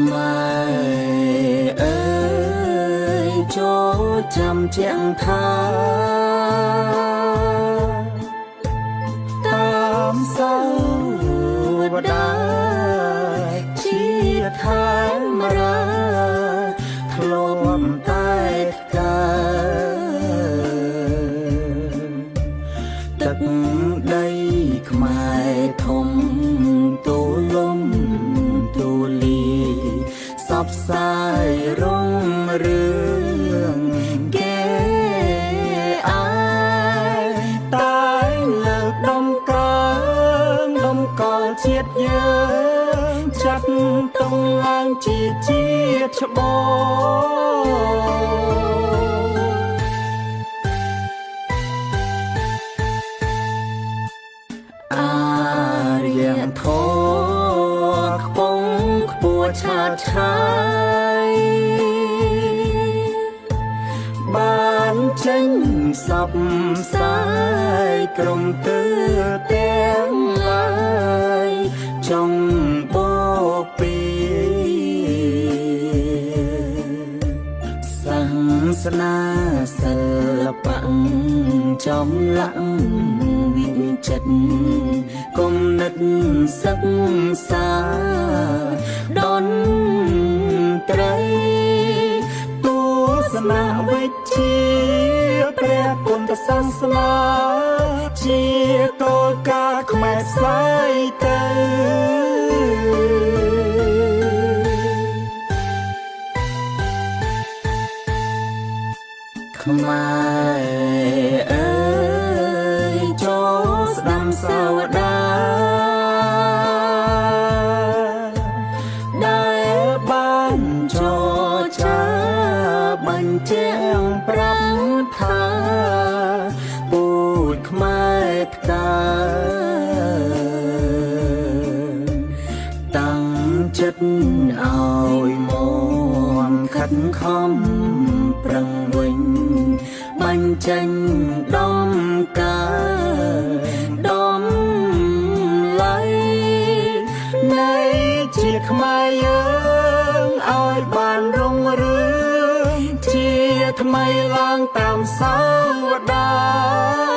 ខ្មែរអើយចូលចាំជាងថាតាមសៅវតាជាឋានមរាធ្លាប់តែកើទឹកដីខ្មែរធំទូលំទូលាយសពសាយរុងរឿងគេអាយតែលើកដំកើងដំកល់ជាតិយើងចាត់តុងឡើងជាជាតិច្បង អារយធម៌ខ្ពងខ្ពស់ឆាតឆាយបានចេញសពសាយក្រុមទើទាំងឡាយចង់បពីសាសនាសិល្បៈចំលាក់វិចិត្រគុំនិតសិក្សាដនត្រីទស្សនវិជ្ជាព្រះពុទ្ធសាសនាជាគោលការណ៍ខ្មែរផ្សាយទៅ ខ្មែរអើយចូលស្ដាំសាវតាដែលបានចរចាបញ្ជាក់ប្រាប់ថាពូជខ្មែរផ្កាតាំងចិត្តឲ្យមខិតខំប្រឹងវិញ បញ្ចេញដំកើដំឡៃនៃជាតិខ្មែរយើងឲ្យបានរុងរឿងជាថ្មីឡើងតាមសាវតា។